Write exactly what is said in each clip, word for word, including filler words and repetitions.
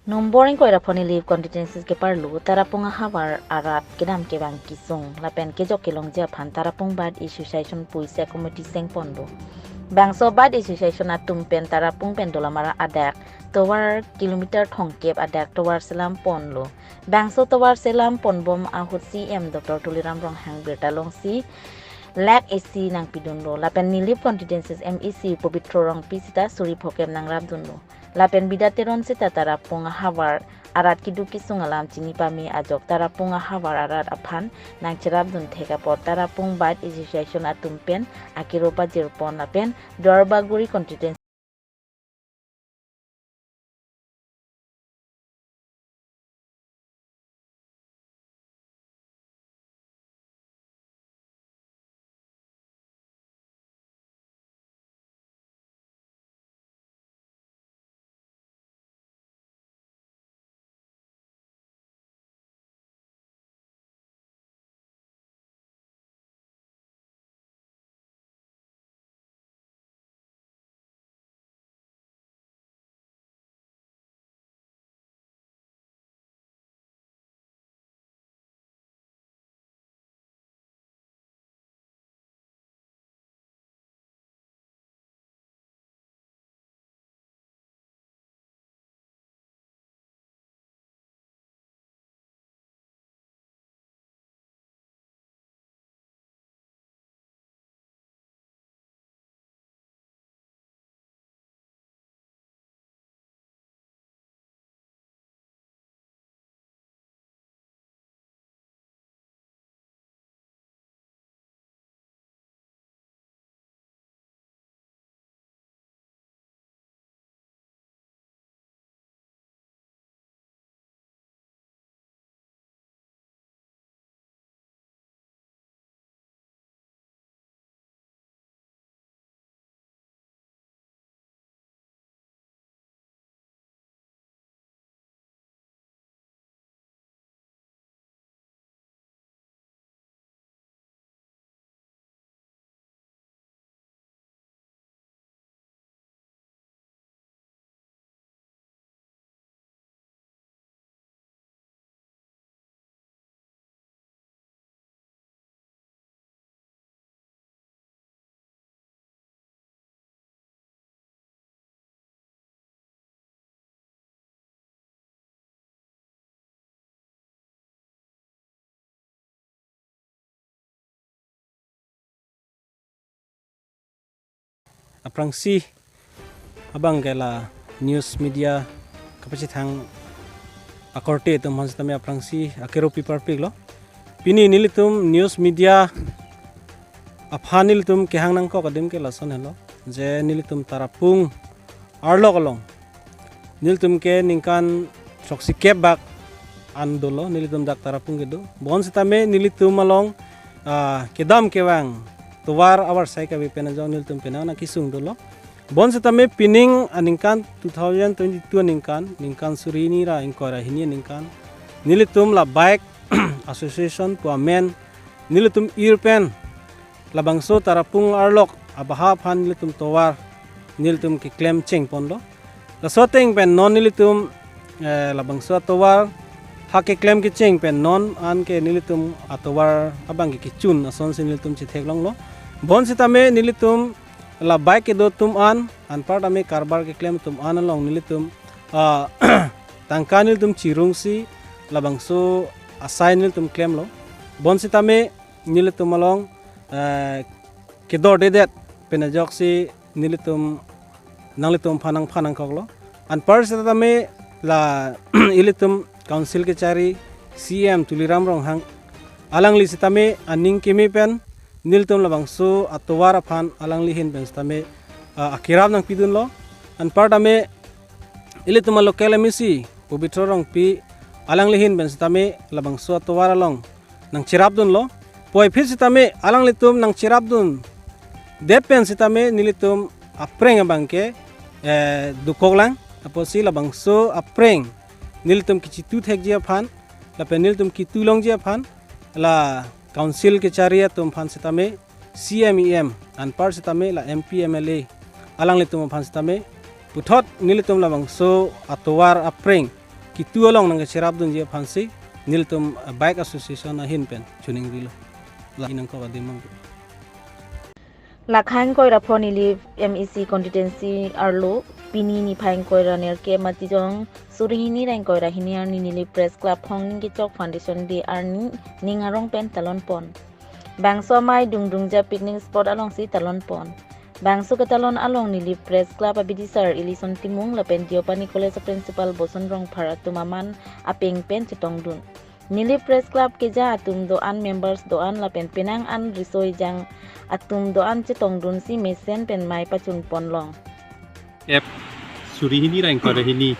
Nombor ingkoi ra pho Nilip constituency keparlo Tarapung ahavar arat kedam kevang kesung lapen kejok kelongji aphan Tarapung Bat Association pu isi a-committee sengponlo. Bangso Bat Association atum pen Tarapung pen Dolamara adak tovar kilometer thomkep adak tovar selam ponlo. Bangso tovar selam ponbom ahut C M Doctor Tuliram Ronghang birta longsi lakh isi nangpidunlo. Lapen Nilip constituency M A C Pobitro Rongpi sita suri phokep nangrapdunlo. Lapen Bida Teron sita Tarapung ahavar arat keduk kesung alam chini pame ajok Tarapung ahavar arat aphan nangcherapdun thek apot Tarapung Bat Association atum pen akero pajirpon lapen Duarbagori constituency Aphrangsi abang ke la news media kapachethang akorte atum aphan sitame aphrangsi akero piparpiklo. Pini nelitum news media aphan nelitum kehang nangkok adim ke lason helo, je nelitum Tarapung arlok along nelitum ke ningkan throksi kep bak an dolo, nelitum dak Tarapung kedo. Bonsitame nelitum along, ah, kedam kevang tovar avarsai kave pen ajok nelitum penang nangkesung dolo. Bonsitame pining aningkan two thousand twenty-two aningkan, ningkan suri hini ra ingkoi ra hini aningkan, nelitum la bike association pu amen nelitum ir pen labangso Tarapung arlok abaha aphan nelitum tovar nelitum keklem chengponlo. Laso ateng pen non nelitum, eh, labangso atovar ha keklem kecheng pen non an ke nelitum atovar abang ke kechun asonsi nelitum chetheklonglo. Bonsitame nelitum la bike kedo atum an, anpartame karbar keklem atum an along nelitum, ah, tangka nelitum chirungsi labangso asai nelitum klemlo. Bonsitame nelitum along, eh, kedordedet pen ajoksi nelitum nanglitum aphan nangphan nangkoklo. Anpar sitame la ilitum council kechari C M Tuliram Ronghang alangli sitame aning keme pen nelitum labangso atovar aphan alangli ahin pen sitame, ah, akerap nangpidunlo. Anpartame ilitum a-local M A C Pobitro Rongpi alangli ahin pen sitame labangso atovar along nangcherapdunlo. Puvoiphit sitame alanglitum nangcherapdundet pen sitame nelitum apreng abang ke, eh, dokoklang. Apotsi labangso apreng nelitum kechitu thekji aphan lapen nelitum kitu longji aphan la council kechari atum aphan sitame, C M, E M, anpar sitame la M P, M L A alanglitum aphan sitame puthot nelitum labangso atovar apreng kitu along nangkecherapdunji aphansi nelitum, eh, Bike Association ahin pen choningrilo. La inang ko adim mang. Lakhang koira pho Nilip M A C constituency arlo pini niphai ingkoira nerkep Matijong suri hini ra ingkoira hini arni Nilip Press Club hong ning kechok Foundation Day arni ning arong pen talon pon. Bangso amei Dungdungja picnic spot alongsi talon pon. Bangso ketalon along Nilip Press Club abidisar Elison Timung lapen Deopani College Principal Boson Rongphar atum aman apeng pen chetongdun. Nilip Press Club keja atum do-an, members do-an lapen penang an riso ejang atum do-an chetongdunsi mesen pen mei pachun ponlong. Ep suri hini ra ingkoira hini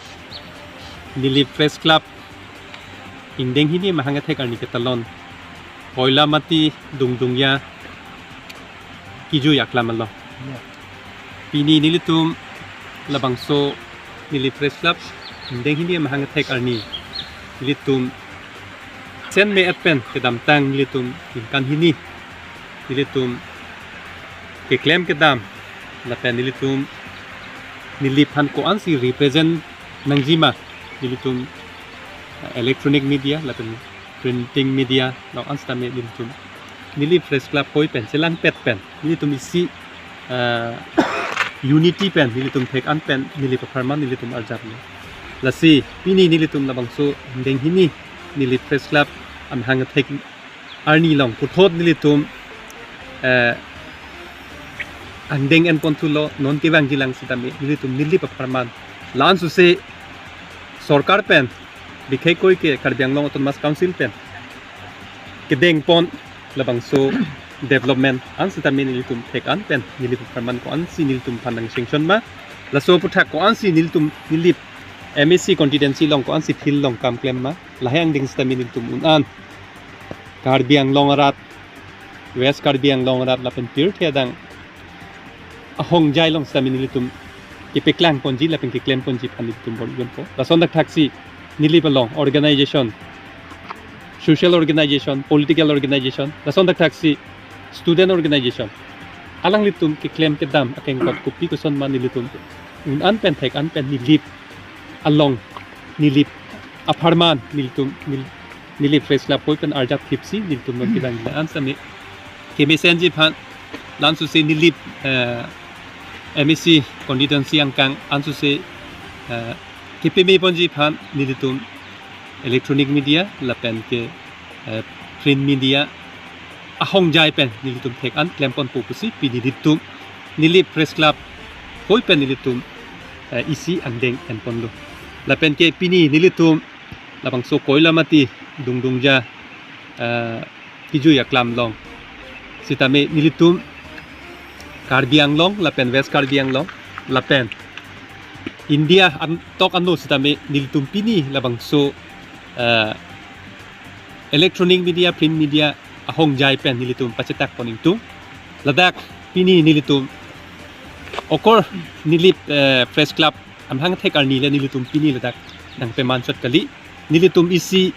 Nilip Press Club ingdeng hini mahang kethek arni ketalon Koilamati Dungdungja kijui aklam along. Ya. Pini nelitum labangso Nilip Press Club ingdeng hini mahang kethek arni nelitum sen me-et pen kedamtang nelitum ningkan hini nelitum keklem kedam lapen nelitum Nilip aphan ko-ansi represent nangjima nelitum, eh, electronic media lapen printing media along an sitame nelitum Nilip Press Club hoi pen chelangpet pen nelitum isi, eh, unity pen nelitum thek-an pen Nilip apharman nelitum arjaplo. Lasi pini nelitum labangso ingdeng hini Nilip Press Club amahang kethek arni along puthot nelitum, eh, angdeng en ponthulo, non kevangjilang sitame nelitum Nilip apharman la-an suse sorkar pen, bikhai koi ke Karbi Anglong Autonomous Council pen kedeng pon labangso development an sitame nelitum thek-an pen Nilip apharman ko-ansi nelitum aphan nangchengchon ma, laso aphuthak ko-ansi nelitum Nilip M A C constituency along ko-ansi field along kam klem ma, lahai angdeng sitame nelitum un-an Karbi Anglong arat, West Karbi Anglong arat lapen pirthe adang ahongjai along sitame nelitum kepeklang ponji lapen keklem ponji aphan nelitum bor-i ponpo. Lason thakthaksi Nilip along organization, social organization, political organization, lason thakthaksi student organization, alanglitum keklem kedam akengkot kopi koson ma nelitum un-an pen thek-an pen Nilip along, Nilip apharman nelitum Nil-, Nilip Press Club hoi pen arjap thipsi nelitum non kevang la-an sitame kemesenji aphan, la-an suse Nilip, eh, M A C constituency angkang an suse, eh, kepeme ponji aphan nelitum electronic media lapen ke, eh, print media ahongjai pen nelitum thek-an klem ponpo pusi pini nelitum Nilip Press Club hoi pen nelitum, eh, isi angdeng en ponlo. Lapen ke pini nelitum labangso Koilamati Dungdungja, eh, kijui aklam along sitame nelitum Karbi Anglong lapen West Karbi Anglong lapen India an tok ano sitame nelitum pini labangso, eh, electronic media, print media ahongjai pen nelitum pachetak pon ingtung. Ladak pini nelitum okor Nilip, eh, Press Club amahang kethek arni le nelitum pini ladak nangpeman chot kali. Nelitum isi